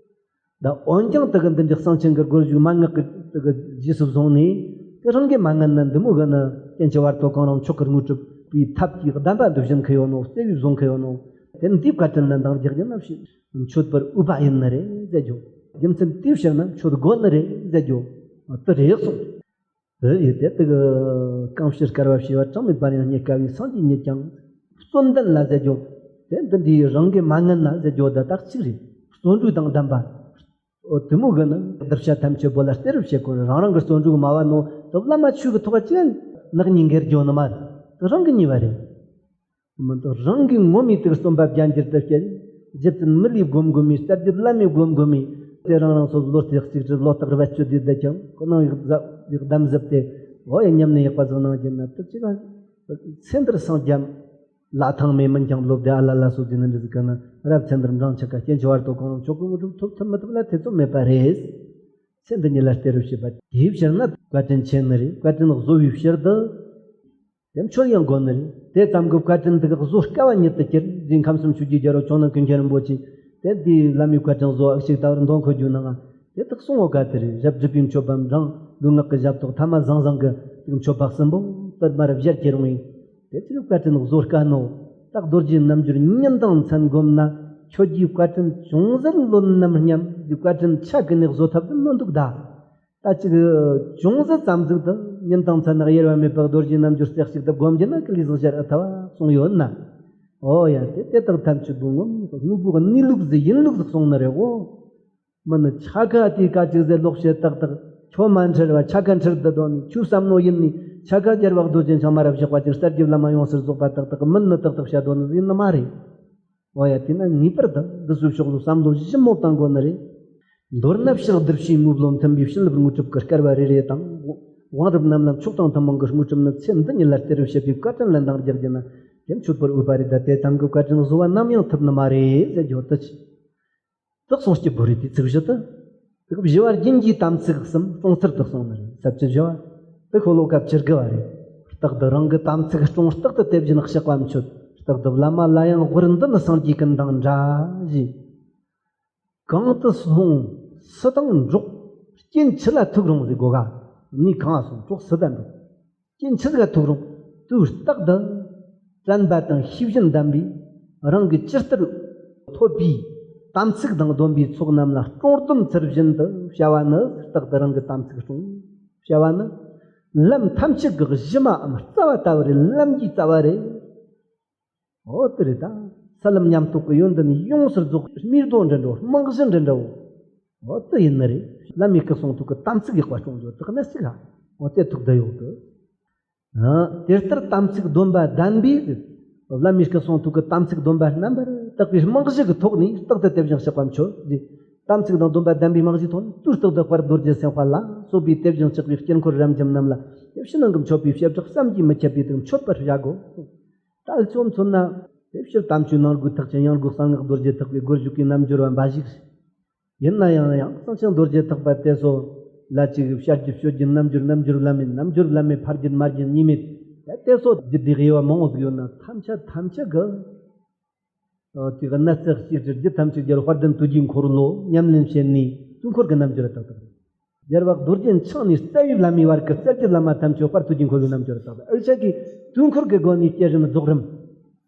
ད་འོན་ཀྱང་དེ་གི་འདི་འདྲའི་གསང་ཆེན་གྱི་སྒོར་ཞུགས་མན་ངག་གི་དེ་གི་རྗེས་སུ་བཟུང་ནས་དེ་རང་གིས་མ་ངེས་ན་འདི་མོ་གི་ནི་རྐྱེན་གྱི་བར་དོ་གང་རུང་མཆོག་གི་དངོས་གྲུབ་པའི་ཐབས་ཀྱི་གདམས་པ་འདི་བྱིན་གི་ཡོད་ནོ། བརྩེ་བས་བཟུང་གི་ཡོད་ནོ། དེ་འདིའི་བཀའ་དྲིན་ལ་འདང་རྒྱག་རྒྱུ་ན་ཕྱི་མཆོད་པར་འོས་པ་ཡིན་ནི་རེད་ཟེར་རྒྱུ། རྒྱུ་མཚན་དེའི་ཕྱིར་ན་མཆོད་དགོས་ནི་རེད་ཟེར་རྒྱུ་དེ་རེད་གསུངས། དེ་ཡིན་ཏེ་དེ་གི་གང་ཕྱིར་དཀར་བ་ཕྱེ་བ་གྲངས་མེད་པར་ཡང་རྙེད་དཀའ་བའི་སངས་རྒྱས་ཉིད་ཀྱང་བརྩོན་ལྡན་ལ་ཟེར་རྒྱུ། དེ་འདི་འདྲའི་རང་གིས་མ་ངེས་ན་ཟེར་རྒྱུ་འདི་དག་གཅིག་རེད། བརྩོན་འགྲུས་དང་ལྡན་པ། འོ་དེ་མོ་གི་ནི་གདུལ་བྱ་ཐམས་ཅད་པོ་ལ་སྟེར་རུ་བྱེད་དགོས། རང་རང་གི་བརྩོན་འགྲུས་སྨྲ་བ་ནོ་དེ་བླ་མ་ཆོས་ཀྱི་ཐོག་ཅི་ནག་ཉེས་འགེལ་རྒྱུ་ནི་མ་རེད། དེ་རང་གི་ཉེས་པ་རེད། མི་འདུག་རང་གི་ངོ་མའི་དུག་རྩོམ་པ་རྒྱ་འགྱུར་དུ་བཤད། རྗེ་བཙུན་མི་ལས་སྒོམ་སྒོམ་མི། རྩ་རྒྱུད་བླ་མས་སྒོམ་སྒོམ་མི། དེ་རང་རང་སོ་སོ་ལོ་ཚིགས་གཅིག་ཁྲི་ལོ་རྟག་རྦད་སྤྱོད་དུས་བསྡད་ཀྱང་ཁོ་ནང་ཡག་གདམས་ཟབ་སྟེ་འོ་ཡ་ཉམས་ནས་ཡག་པ་ཟིག་གནང་རྒྱུ་ན་དུ་ཅི་ག་ཚེ་འདིར་སངས་རྒྱས་ལ་ཐང་མེད་མིན་ཀྱང་ལོ་བདེ་ཨ་ལ་ལ་སོ་རྒྱུ་ནི་འདྲ་ཟིག་ག་ན་རབ་ཚེ་འདིར་འབྲང་ཆ་ག་སྐྱེ་འཆི་བར་དོ་གང་རུང་ཆོག་གི་མི་སྒྲུབ་ཐུབ་ཐུབ་མི་ཐུབ་ལ་ཐེ་ཚོམ་མེད་པ་རེད། ཚེ་འདི་ཉིད་ལ་སྟེར་རུ་བྱེད་པ་དེའི་ཕྱིར་ན་བཀའ་དྲིན་ཆེ་ནི་རེད། བཀའ་དྲིན་བཟོ་བའི་ཕྱིར་དུ། དེ་མཆོད་ཡང་དགོས་ནི་རེད། དེ་ཙམ་གྱིས་བཀའ་དྲིན་དེ་ག་བཟོ་དཀའ་བ་ཉིད་དུ་གྱུར། རྗེ་ཁམས་གསུམ་ཆོས་ཀྱི་རྒྱལ་པོ་ཇོ་ནང་ཀུན་མཁྱེན་རིན་པོ་ཆེ་དེ་འདིའི་བླ་མའི་བཀའ་དྲིན་བཟོ་ཨ་ཞིག་ད་བར་མདོ་འཁོད་རྒྱུ་ནང་དེ་དག་གསུང་བ་ག་དེ་རེད། ཞབས་སྒྲུབ་པའི་མཆོད་པ་འབྲང་ལུས་ངག་གི་ཞབས་ཏོག་ཐ་མ་བཟང་བཟང་གི་དེ་མཆོད་པ་གསུམ་པོ་དེར་མར་བཞད་ཁྱེར་འོང་ཡིན། དེ་ཅིག་བཀའ་དྲིན་བཟོ་དཀའ་ནོ། ད་རྡོ་རྗེ་རྣལ་འབྱོར་ཉིན་དང་མཚན་བསྒོམས་ན་ཁྱོད་ཀྱི་བཀའ་དྲིན་ཅུང་ཟད་ལོན་ནམ་སྙམ་གྱི་བཀའ་དྲིན་ཆ་གི་ནས་བཟོ་ཐབས་དེ་མི་འདུག་ད། ད་ཅིག་ཅུང་ཟད་ཙམ་ཟིག་ཏུ་ཉིན་དང་མཚན་ནི་གཡེར་བ་མེད་པར་རྡོ་རྗེ་རྣལ་འབྱོར་རྩེ་གཅིག་ཏུ་བསྒོམ་རྒྱུ་ན་ཀི་ལི་ཟིག་ཤར་ཨ་ཐ་བ་གསུངས་ཡོད་ན། ཨོ་ཡ། དེ་དེ་དག་ཐམས་ཅད་པོ་དངོས་དངོས་པོ་གི་གནས་ལུགས་ཟིག་ཡིན་ལུགས་ཟིག་གསུངས་ནི་རེད་གོ། མི་ནི་ཆ་ག་དེ་ག་ཅིག་ཟེར་ལོག་བཤད་ཏག་ཏག། ཁྱོད་མ་འཁྲུལ་བ་ཆ་ག་འཁྲུལ་བསྡད་དོ་ནི། ཁྱོད་བསམ་མནོ་ཡིན་ནི་ཆ་ག་རྒྱལ་བ་རྡོ་རྗེ་འཆང་མ་རབས་བཞག་པ་ཅིག་གསར་གྱི་བླ་མ་ཡོངས་སུ་རྫོགས་པ་ཏག་ཏག་གི་མིན་ནི་ཏག་ཏག་བཤད་དོ་ནི་ཟིག་ཡིན་ནི་མ་རེད། འོ་ཡ། དེས་ན་ངེས་པར་དུ་འདི་ཚོའི་ཕྱོགས་ལ་བསམ་བློ་ཞིབ་མོ་བཏང་དགོས་ནི་རེད། མདོར་ན་ཕྱག་རྡུལ་ཕྱིའི་དངོས་བློ་མཐུན་པའི་བྱིན་རླབས་དངོས་གྲུབ་ཀྱི་སྐལ་བ་རེ་རེ་དང་། དབང་རབ་རྣམས་ལ་མཆོག་དང་ཐུན་མོང་གི་དངོས་གྲུབ་ནི་ཚེ་འདི་ཉིད་ལ་སྟེར་བར་བྱེད་པའི་བཀའ་དྲིན་ལན་དང་རྒྱག་རྒྱུ་ན་དེ་མཆོད་པར་འོས་པ་རེད། ད་དེ་ཙམ་གྱི་བཀའ་དྲིན་གཟོ་བ་ནམ་ཡང་ཐུབ་ནི་མ་རེད་ཟེར་རྒྱུ་དེ་ཆི། དེ་གསུང་སྐྱིད་པོ་རེད། དེའི་ཚིག་བཞི་དེ། དེ་སྐབས་བཞི་བ་རྒྱན་གྱི་དམ་ཚིག་གསུམ་སྲུང་ཚུལ་དེ་གསུངས་ནི་རེད། ས་བཅུ་བཞི་བ། དེ་ཤོ་ལོ་ཀ་བཅུ་དགུ་བ་རེད། རྟག་ཏུ་རང་གི་དམ་ཚིག་སྲུང་། རྟག་ཏུ་དེ་བཞིན་གཤེགས་པ་མཆོད། རྟག་ཏུ་བླ་མ་ལ་ཡང་དབུར། འདི་ནི་སངས་རྒྱས་ཀུན་དང་འདྲ། ཞེས། གང་དུ་སོང་སུ་དང་འགྲོགས། རྐྱེན་ཆི་ལ་ཐུག་རུང་ཟེར་གོ་ག། གནས་གང་ང་སོང་གྲོགས་སུ་དང་འགྲོགས། རྐྱེན་ཆི་ཟིག་ག་ཐུག་རུང་དུས་རྟག་ཏུ་དྲན་པ་དང་ཤེས་བཞིན་ལྡན་པས་རང་གི་ཇི་ལྟར་ཐོབ་པའི་དམ་ཚིག་དང་སྡོམ་པའི་ཚོགས་རྣམས་ལ་སྲུང་སྡོམ་ཚུལ་བཞིན་དུ་བྱ་བ་ནི། རྟག་ཏུ་རང་གི་དམ་ཚིག་སྲུང་བྱ་བ་ནི། ལམ་ཐམས་ཅད་ཀྱི་གཞི་མའམ་རྩ་བ་ལྟ་བུ་རེད། ལམ་གྱི་རྩ་བ་རེད། འོ་དེ་རེད་ད། ས་ལམ་ཉམས་རྟོགས་ཀྱི་ཡོན་ཏན་ཡོངས་སུ་རྫོགས། རྨིག་རྡོ་འདྲ་འདྲ་བོ། རྨང་གཞི་འདྲ་འདྲ་བོ། འོ་དེ་ཡིན་ནི་རེད། བླ་མའི་སྐུ་གསུང་ཐུགས་ཀྱི་དམ་ཚིག་ཡག་པ་སྲུང་རྒྱུ་དེ་གནད་གཅིག་ར། འོ་དེ་ཐུག་བསྡད་ཡོད་གི། ཨ། དེ་ལྟར་དམ་ཚིག་སྡོམ་པ་ལྡན་པས། བླ་མའི་སྐུ་གསུང་ཐུགས་ཀྱི་དམ་ཚིག་སྡོམ་པ་རྣམ་པར་དག་པའི་རྨང་གཞི་གི་ཐོག་ནས་རྟག་ཏུ་དེ་བཞིན་གཤེགས་པ་མཆོད་ཅེས། དམ་ཚིག་དང་སྡོམ་པ་ལྡན་པའི་རྨང་གཞིའི་ཐོག་ནས་དུས་རྟག་ཏུ་དཔལ་རྡོ་རྗེ་སེམས་དཔའ་ལ་སོགས་པའི་དེ་བཞིན་གཤེགས་པའི་དཀྱིལ་འཁོར་རབ་འབྱམས་རྣམས་ལ་དེ་ཕྱི་ནང་གི་མཆོད་པའི་བྱེ་བྲག་བསམ་གྱིས་མི་ཁྱབ་པའི་དེ་མཆོད་པར་བྱ་དགོས། ད་ཨུ་ཚོ་མཚོན་ན། དེ་ཕྱིར་དམ་ཆོས་ནང་གི་ཐེག་ཆེན་ཡང་སྒོས་གསང་སྔགས་རྡོ་རྗེ་ཐེག་པའི་སྒོར་ཞུགས་ཀྱི་རྣལ་འབྱོར་བ་འབའ་ཞིག་ཡིན་ན་ཡང་། ཡང་གསང་ཆེན་རྡོ་རྗེ་ཐེག་པ་དེ་ཚོ་ལ་ཅིག་བྱ་རྒྱུད་སྤྱོད་རྒྱུད་རྣལ་འབྱོར། རྣལ་འབྱོར་བླ་མེད། རྣལ་འབྱོར་བླ་མེད་ཕ་རྒྱུད་མ་རྒྱུད་གཉིས་མེད། དེ་དེ་ཚོ་རྒྱུད་སྡེ་དབྱེ་བ་མང་བོ་ཟིག་ཡོད་ན། ཐམས་ཅད་ཐམས་ཅད་གི། ཨ། ཅིག་གནད་རྩ་གཅིག་ཏུ་རྒྱུད་ཐམས་ཅད་རྒྱལ་དཔལ་ལྡན་དུས་ཀྱི་འཁོར་ལོ་ཉམས་ལེན་བྱེད་ནས་དུས་འཁོར་གྱི་རྣལ་འབྱོར་ཏག་ཏག་རེད། རྒྱལ་བ་རྡོ་རྗེ་འཆང་ནས་རྩ་བའི་བླ་མའི་བར་གྱི་རྩ་བརྒྱུད་བླ་མ་ཐམས་ཅད་དཔལ་དུས་ཀྱི་འཁོར་ལོའི་རྣལ་འབྱོར་ཏག་ཏག། ཨུ་ཅག་གིས་དུས་འཁོར་གྱི་སྒོ་ནས་བསྐྱེད་རིམ་རྫོགས་རིམ།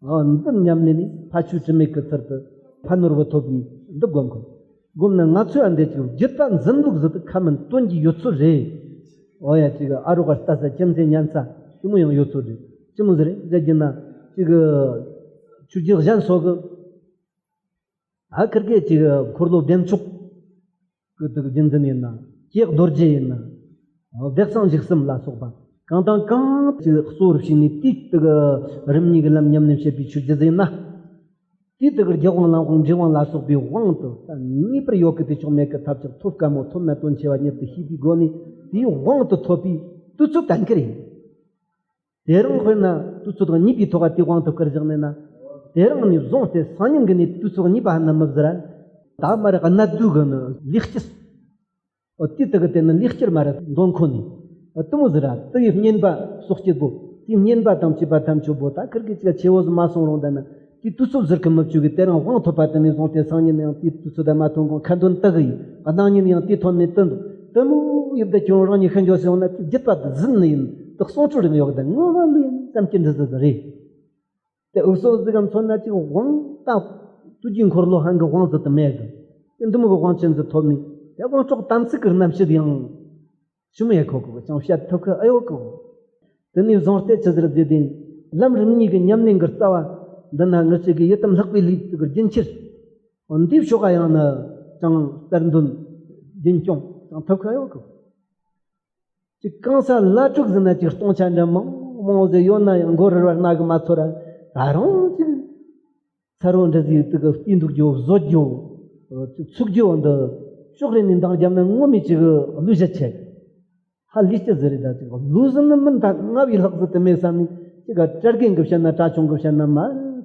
ཨ། འདི་ཉམས་ལེན་ནས་ཕ་ཆོས་དྲི་མེད་ཀྱི་ཚུལ་དུ་ཕ་ནོར་བུ་ཐོབ་པའི་འདི་སྒོམ་དགོས། སྒོམ་ན་ང་ཚོས་ཨ་འདི་ཅིག་རྒྱུད་པ་འཛིན་ལུགས་ཟིག་ཏུ་ཁ་མིན་སྟོན་གྱི་ཡོད་ཚོད་རེད། འོ་ཡ། ཅིག་ཨ་རོགས་ལྟ་ས་ཅི་མཛེས་ཉན་ས་ཅི་མོ་ཡང་ཡོད་ཚོད་རེད། ཅི་མོ་ཟིག་རེད་ཟེར་རྒྱུ་ན། ཅིག་ཆོས་རྒྱལ་གཞན་སོགས་ཀྱི། ཨ། ཁིར་གེ་ཅིག་འཁོར་ལོ་བདེ་མཆོག་གི་དུ་རྒྱུད་འཛིན་ཡིན་ན། ཀྱེ་རྡོ་རྗེ་ཡིན་ན། བདེ་གསང་འཇིགས་གསུམ་ལ་སོགས་པ་གང་དང་གང་ཅིག་གཙོ་བོར་བྱས་ནས་དེའི་དུ་རིམ་གཉིས་ཀྱི་ལམ་ཉམས་ལེན་བྱེད་པའི་ཆོས་རྒྱུད་ཡིན་ན། དེའི་དུ་རྒྱུ་དབང་ལམ་དབང་འབྲས་དབང་ལ་སོགས་པའི་དབང་དུ་ད་ངེས་པར་ཡོད་གི། དེ་ཆོག་མེད་གི། ཐབས་ཅིག་ཐོབ་དཀའ་མོ། ཐོབ་ན་དོན་ཆེ་བ་ཉིད་དུ་ཤེས་པའི་སྒོ་ནས་དེའི་དབང་དུ་ཐོབ་པའི་དུས་ཚོད་གཏན་འཁེལ་ཡིན། དེ་རིང་དཔེར་ན་དུས་ཚོད་དང་གཉིས་པའི་ཐོག་དེའི་དབང་དུ་བཀར་བཞག་ནས་ན། དེ་རིང་ནས་བཟུང་སྟེ་སང་ཉིན་གི་ནས་དུས་ཚོད་གཉིས་པ་ཧ་ན་མི་བཟི་ར། ད་མ་རེད། གནད་བསྡུས་གི་ནི་ལས་སྤྱི། འོ་དེ་དག་གི་དེ་ནི་ལས་སྤྱིར་མ་རེད། མདོ་ཁོ་ནས། འོ་དེ་མོ་ཟིག་ར། དེ་ཡི་བསྙེན་པ་སོགས་སྐྱེ་དགོས། དེའི་བསྙེན་པ་དང་བཅས་པ་ཐམས་ཅད་པོ་ད་ཁིར་གི་ཅིག་ཆེ་བོ་ཟིག་མ་སོང་རུང་། ད་ནི་དེའི་དུས་ཚོད་ཟུར་གི་མི་བཅུག་གི། དེ་རིང་དབང་ཐོབ་པ་དེ་ནས་བཟུང་སྟེ་སང་ཉིན་ཡང་དེའི་དུས་ཚོད་ད་མ་ཐོན་གོང་ཁ་འདོན་དག་གི་ཡིན། གནངས་ཉིན་ཡང་དེའི་ཐོན་ནས་དུ་འདུག། དེ་མོ་ཡིབ་ད་ཁྱོད་རང་ཉིད་ཤི་འགྱོ་སོང་ན་དེ་རྒྱུད་པ་དེ་ཟིན་ནི་ཡིན། དེ་གསུང་སྤྲུལ་རིང་ཡོད་གི། ད་ངོ་མ་ལོས་ཡིན་ཙམ་གྱི་འདྲི་ཟིག་རེད། དེ་འུ་ཚོ་ཟིག་གམ་མཚོན་ན་ཅིག་དབང་ད་དུས་ཀྱི་འཁོར་ལོ་ཧང་གི་དབང་ཟིག་ཏུ་མེད་གི། དེ་འདི་མོ་གི་དབང་ཆེན་ཟིག་ཐོབ་ནས་དེ་དབང་གྲོགས་དམ་ཚིག་གི་རྣམ་བཤད་ཡང་ཞུ་མི་ཡ་ཁོ་གི། ཅང་བཤད་ཐུབ་གི་ཨེ་ཡོད་གི། དེ་ནས་བཟུང་སྟེ་ཆི་ཟེར་ཟེར་དེ་ལམ་རིམ་གཉིས་ཀྱི་ཉམས་ལེན་གྱི་རྩ་བ་འདི་ན་ངེད་ཅག་གི་ཡི་དམ་ལྷག་པའི་ལུས་ཀྱི་རྒྱུན་ཁྱེར། འདིའི་ཕྱོགས་ཡང་ན་ཅང་གསར་འདོན་རྒྱུན་སྐྱོང་ཅང་ཐུབ་གི་ཨེ་ཡོད་གི། ཅིག་གང་ས་བླ་སྤྲུག་ཟིན་ན་ཅིག་སྟོང་ཆ་འདྲ་མང་མང་ཟེར་ཡོད་ན་ཡང་མགོ་རིལ་བར་སྣ་གི་མ་ཚོར་ར། ད་རུང་ཅིག་ཚ་རོ་འདྲ་ཟིག་དུ་གི་བལྟས་འདུག་རྒྱུ་བཟོད་རྒྱུ་ཚུགས་རྒྱུ་འདི་ཕྱོགས་རེ་ནས་འདང་བརྒྱབ་ན་ངོ་མས་ཅིག་གི་ལུས་བཞད་ཆེ། ཧ་ལས་ཅི་ཟེར་རེད། ད་ཅིག་ལུས་ཟིན་ནི་མིན། ད་ང་བའི་ལྷག་ཟིག་དུ་མེད་བསམ་ནས་ཅིག་ག་གྲྭ་རྒན་གི་བཤད་ན་གྲྭ་ཆུང་གི་བཤད་ན་མ་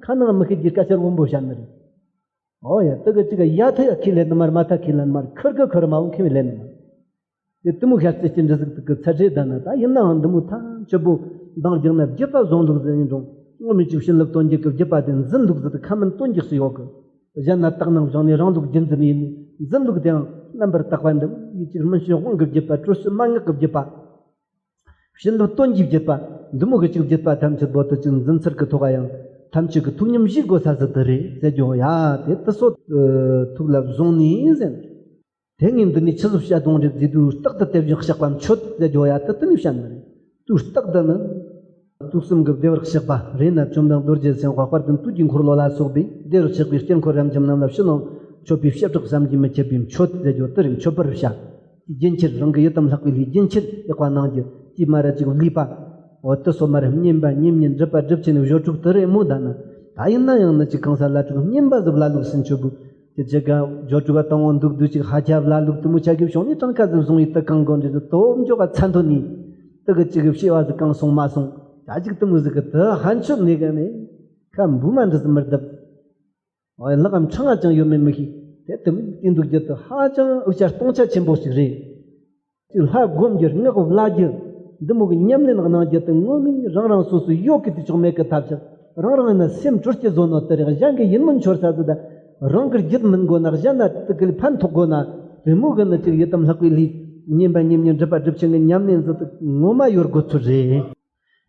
ཁ་ནང་མི་ཤེས་རྒྱུ་སྐད་ཆ་རིང་པོ་བཤད་ནི་རེད། ཨོ་ཡ། དེ་གི་ཅིག་ཡ་ཐ་ཡ་ཁས་ལེན་ནི་མ་རེད། མ་ཐ་ཁས་ལེན་མ་རེད། ཁུར་གི་ཁུར་མ་འོང་ཁས་ལེན་ནི་མ་རེད། དེ་དེ་མོ་ཤ་ཚ་ཅན་འདྲ་ཟིག་ཏུ་གི་ཚད་རེད། ད་ན་ད་ཡིན་ནའང་འདི་མོ་ཐམས་ཅད་པོ་འདང་རྒྱག་ན་རྒྱུད་པ་བཟང་ལུགས་ཟིན་ཡིན་རུང་ངོ་མས་ཅིག་བྱིན་རླབས་སྟོན་རྒྱུ་གི་རྒྱུད་པ་དེ་འཛིན་ལུགས་ཟིག་ཏུ་ཁ་མིན་སྟོན་རྒྱུ་སུ་ཡོད་གི། གཞན་ན་དག་སྣང་བྱུང་ནས་རང་ལུགས་རྒྱུད་འཛིན་ཡིན་ནི་འཛིན་ལུགས་དེའང་རྣམ་པར་དག་པ་འདི་ཡིད་ཀྱི་སྨིན་བྱེད་དབང་གི་རྒྱུད་པ། དྲོད་གཤེར་མན་ངག་གི་རྒྱུད་པ། བྱིན་རླབས་སྟོན་གྱི་རྒྱུད་པ། འདི་མོ་གི་ཅིག་རྒྱུད་པ་ཐམས་ཅད་པོ་དུ་ཅིག་འཛིན་ཚུལ་གྱི་ཐོག་ཡང་ཐམས་ཅད་ཀྱི་ཐུགས་ཉམས་བཞེས་དགོས་ས་ཟིག་དུ་རེད་ཟེར་རྒྱུ་ཡ། དེ་དུ་སོ་ཐུགས་ལ་བཟུང་ནས་ཟེར། དེ་ངས་འདི་ནས་ཆི་ཟིག་བཤད་དོང་རེད་ཟེར་དུས་རྟག་ཏུ་དེ་བཞིན་གཤེགས་པ་མཆོད་ཟེར་རྒྱུ་ཡ། དུ་དུ་ནས་བཤད་ནི་རེད། དུས་རྟག་ཏུ་ནི། དུག་གསུམ་གྱི་བདེ་བར་གཤེགས་པ་རེད་ན། བཅོམ་ལྡན་རྡོ་རྗེ་སེམས་དཔའ་དཔལ་ལྡན་དུས་ཀྱི་འཁོར་ལོ་ལ་སོགས་པའི་བདེ་བར་གཤེགས་པའི་དཀྱིལ་འཁོར་རབ་འབྱམས་རྣམས་ལ་ཕྱི་ནང་མཆོད་པའི་བྱེ་བྲག་བསམ་གྱིས་མི་ཁྱབ་པའི་མཆོད་ཟེར་རྒྱུ་དེ་རེད། མཆོད་པར་བྱ། རྒྱུན་ཁྱེར། རང་གི་ཡི་དམ་ལྷག་པའི་ལྷའི་རྒྱུན་ཁྱེར་ཡག་པ་གནང་རྒྱུ། དེའི་མ་ར་ཅིག་ལུས་པ། འོ་དེ་སོ་མར་བསྙེན་པ་བསྙེན་གཉིས་སྒྲུབ་པ་སྒྲུབ་ཆེན་ནི་སྦྱོར་དྲུག་དེ་རེད་མོ། ད་ནི་ད་ཡིན་ན་ཡང་ནི་ཅིག་གང་ས་ལ་དྲུག་བསྙེན་པ་ཟིག་བླ་ལུགས་སུ་མཆོད་དགོས། དེ་ཅི་ག་སྦྱོར་དྲུག་ག་དང་བོ་འདུག་འདུག་ཅིག་ཧ་ཁྱབ་བླ་ལུགས་དེ་མོ་ཆ་གི་བྱུང་ནི་གྲངས་ཀ་ཟིག་བཟུང་ཡི་དུ་གང་དགོ་འདྲི་ཟིག་དོ་འཇོག་ག་ཚ་མཐོ་ནི། དེ་གི་ཅིག་གི་བྱེ་བ་ཟིག་གང་སོང་མ་སོང་། ད་ཅིག་དེ་མོ་ཟིག་གི་དུ་ཧན་ཆོད་ནི་ག་ནི་ཁ་འབུ་མ་འདྲི་ཟིག་མི་བརྡབ། ལག་གམ་ཕྲེང་བ་ཅང་ཡོད་མེད་མི་ཤེས། དེ་དེ་མོ་དེ་འདུག་རྒྱུ་དེ་ཧ་ཅང་འུ་ཅག་སྟོང་ཆ་ཆེན་པོ་ཞིག་རེད། ཅིག་ལྷ་སྒོམ་རྒྱུ་སྔགས་བླ་རྒྱུ་འདི་མོ་གི་ཉམས་ལེན་གནང་རྒྱུ་དེ་ངོ་མས་རང་རང་སོ་སོའི་ཡོད་གི་དེ་ཆོག་མེད་གི་ཐབས་ཆག་རང་རང་ཡིན་ན་སེམས་དྲོ་སྐྱེ་བཟོ་ནོ་དེ་རེད། གཞན་གི་ཡིད་སྨོན་འཆོར་ས་ཟིག་དང་། རང་གི་རྒྱུད་སྨིན་དགོ་ན། གཞན་ན་དེ་གི་ཕན་ཐོགས་དགོ་ན། དེ་མོ་གི་ནི་ཅིག་ཡི་དམ་ལྷག་པའི་ལྷའི་བསྙེན་པ་བསྙེན་གཉིས་སྒྲུབ་པ་སྒྲུབ་ཆེན་གི་ཉམས་ལེན་ཟིག་དེ་ངོ་མ་ཡོད་དགོ་ཚུལ་རེད།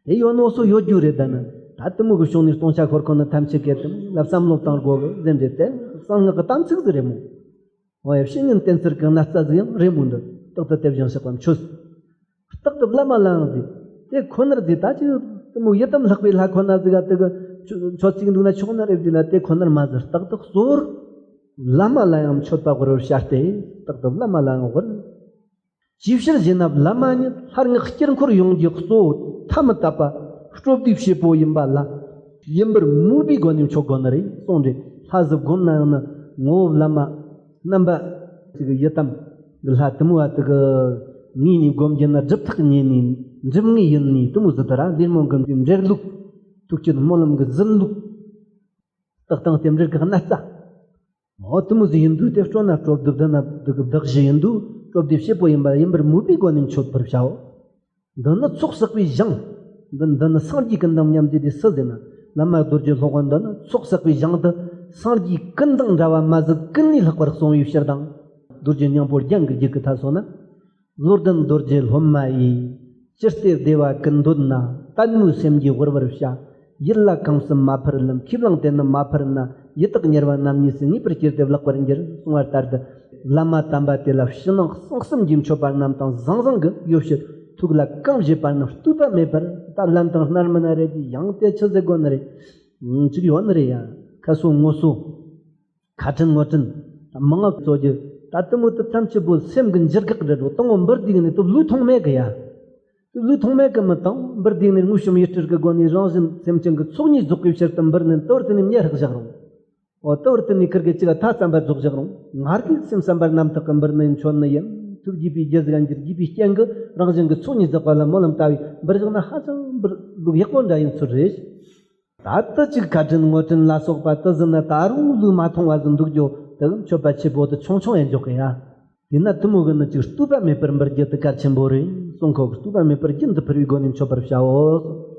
དེ་ཡོད་ནོ་སོ་ཡོད་རྒྱུ་རེད། ད་ནི་ད་དེ་མོ་གི་བྱུང་ནས་སྟོང་ཆ་ཤོར་ཁོ་ན་ཐམས་ཅད་གལ་ཏེ་ལ་བསམ་བློ་བཏང་དགོ་གི་ཟེར་འདྲེ་དེ་གསང་སྔགས་གི་གཏམ་ཚིག་ཟིག་རེད་མོ། འོ་ཡ། བཤེས་གཉེན་བསྟེན་ཚུལ་གི་གནས་རྩ་ཟིག་ཡང་རེད་མོ་འདི། རྟག་ཏུ་དེ་བཞིན་གཤེགས་པ་མཆོད། རྟག་ཏུ་བླ་མ་ལའང་ཟིག་དེ་ཁོ་ནར་ཟིག་ད་ཅིག་དེ་མོ་ཡི་དམ་ལྷག་པའི་ལྷ་ཁོ་ན་ཟིག་ག་དེ་གི་མཆོད་ཚིག་འདུག་ན་ཆོག་ན་རེད་ཟིག་ན། དེ་ཁོ་ནར་མ་ཟིག་རྟག་ཏུ་གཙོ་བོར་བླ་མ་ལ་ཡང་མཆོད་པ་དབུལ་བར་བྱ་སྟེ། རྟག་ཏུ་བླ་མ་ལའང་དབུལ། ཅིའི་ཕྱིར་ཞེ་ན། བླ་མ་ཉིད་ལྷར་བསྔགས་དཀྱིལ་འཁོར་ཡོངས་ཀྱི་གཙོ་བོ་ཐ་མི་དད་པ་སྤྲོ་བདེའི་བྱེད་པོ་ཡིན་པ་ལ། ཡིན་པར་མོས་པའི་སྒོ་ནས་མཆོད་དགོས་ནི་རེད་གསུངས་རེད། ལྷ་ཟིག་བསྒོམ་ན་ཡང་ནི་ངོ་བོ་བླ་མ་རྣམ་པ་ཅིག་ཡི་དམ་གི་ལྷ་དེ་མོ་བ་དེ་གི་ངོས་ནས་བསྒོམ་རྒྱུ་ན་སྒྲུབ་ཐག་ཉེ་ནས་འགྲིམ་ངེས་ཡིན་ནས། དེ་མོ་ཟིག་དེ་ར་ལས་སྨོན་གི་འབྲེལ་ལུགས། ཐུགས་ཀྱི་སྨོན་ལམ་གི་ཟིན་ལུགས། རྟགས་དང་རྟེན་འབྲེལ་གི་གནས་རྩ། འོ་དེ་མོ་ཟིག་ཡིན་དུས་དེ་སྤྲོ་ན་སྤྲོ་བདེ་བདེ་ན་བདག་བདག་གཞི་ཡིན་དུས་སྤྲོ་བདེའི་བྱེད་པོ་ཡིན་པ་ཡིན་པར་མོས་པའི་སྒོ་ནས་མཆོད་པར་བྱའོ། འདི་ནི་ཚོགས་བསགས་པའི་གཞང་། འདི་འདི་ནི་སངས་རྒྱས་ཀུན་དང་མཉམ་བརྗོད་དེ་སུ་ཟེར་ན། བླ་མ་རྡོ་རྗེ་སློབ་དཔོན་འདི་ནི་ཚོགས་བསགས་པའི་གཞང་དུ་སངས་རྒྱས་ཀུན་དང་འདྲ་བ་མ་ཟད་ཀུན་ལས་ལྷག་པར་གསུངས་པའི་ཕྱིར་དང་། རྡོ་རྗེ་སྙིང་པོ་རྒྱན་གྱི་རྒྱུད་ཀྱི་མཐའ་སོགས་ན། བློ་ལྡན་རྡོ་རྗེ་སློབ་མ་ཡིས། ཅི་སྟེ་བདེ་བ་ཀུན་འདོད་ན། ལྟད་མོའི་སེམས་ཀྱིས་དབུལ་བར་བྱ། ཡིད་ལ་གང་སེམས་མ་ཕར་ལམ། ཁས་བླངས་དེ་ནི་མ་ཕར་ན། ཡི་དྭགས་དམྱལ་བ་རྣམ་གཉིས་སུ། ངེས་པར་སྐྱེས་ཏེ་བརླག་པར་འགྱུར་གསུངས་པ་ལྟར་དུ། བླ་མ་དམ་པ་དེ་ལ་ཕྱི་ནང་གསང་གསུམ་གྱི་མཆོད་པ་རྣམས་དང་། བཟང་བཟང་གི་ཡོ་བྱད་ཐུགས་ལ་གང་བཞེས་པ་རྣམས་ལྟོས་པ་མེད་པར་ད་ལན་དང་སྣར་མི་ན་རེ་གི་ཡང་དེ་ཆི་ཟེར་དགོས་ནི་རེད། ཅིག་ཡོད་ནི་རེད་ཡ། ཁ་གསོ་ངོ་གསོ། ཁ་དྲིན་ངོ་དྲིན། མང་ང་གཙོ་རྒྱུ། ད་དེ་མོ་དེ་ཐམས་ཅད་པོ་སེམས་ཀྱི་འགྱུར་ཁག་རེད་འགྲོ། དང་པོ་འབུར་དུས་ནས་དེ་ལུས་ཐོག་མེད་གི་ཡ། དེ་ལུས་ཐོག་མེད་གི་མི་དང་འབུར་དུས་ནས་དངོས་བཤམས་ཡིད་སྤྲུལ་གི་སྒོ་ནས་རང་བཞིན་སེམས་ཅན་གྱི་ཚོགས་གཉིས་རྫོགས་པའི་ཕྱིར་དུ་འབུར་ནས་དེ་བར་དུ་ནས་མྱི་རག་བཞག་རུང་། འོ་དེ་བར་དུ་ནས་ཁིར་གི་ཅི་ག་ཐ་བསམ་པ་རྫོགས་བཞག་རུང་། ང་རྒྱལ་སེམས་བསམ་པ་རྣམ་དག་གི་འབུར་ནས་མཆོད་ནི་ཡིན། ཐུགས་དགྱེས་པའི་རྒྱུ་ཟིག་འགྱུར་དགྱེས་པའི་རྐྱེན་གྱིས་རང་བཞིན་གྱི་ཚོགས་གཉིས་རྫོགས་པ་ལ་སྨོན་ལམ་བཏབ་པའི་འབུར་བཞག་ན་ཧ་ཅང་འབུར་ལུགས་ཡག་པོ་འདྲ་ཡིན་ཚུལ་རེད། ད་ལྟ་ཅིག་ཁ་དྲིན་ངོ་དྲིན་ལ་སོགས་པ་དེ་ཟིན་ན་ད་རུང་ལུས་མ་ཐོང་བ་ཟིན་འདུག་རྒྱུ་དེ་མཆོད་པ་ཆེ་པོ་དེ་ཆུང་ཆུང་ཡང་འཇོག་གི་ཡ། དེས་ན་དེ་མོ་གི་ནི་ཅིག་ལྟོས་པ་མེད་པར་འབུལ་རྒྱུ་དེ་གལ་ཆེན་པོ་རེད་གསུང་གོ་གི། ལྟོས་པ་མེད་པར་རྒྱུན་དུ་ཕུལ་བའི་སྒོ་ནས་མཆོད་པར་བྱའོ།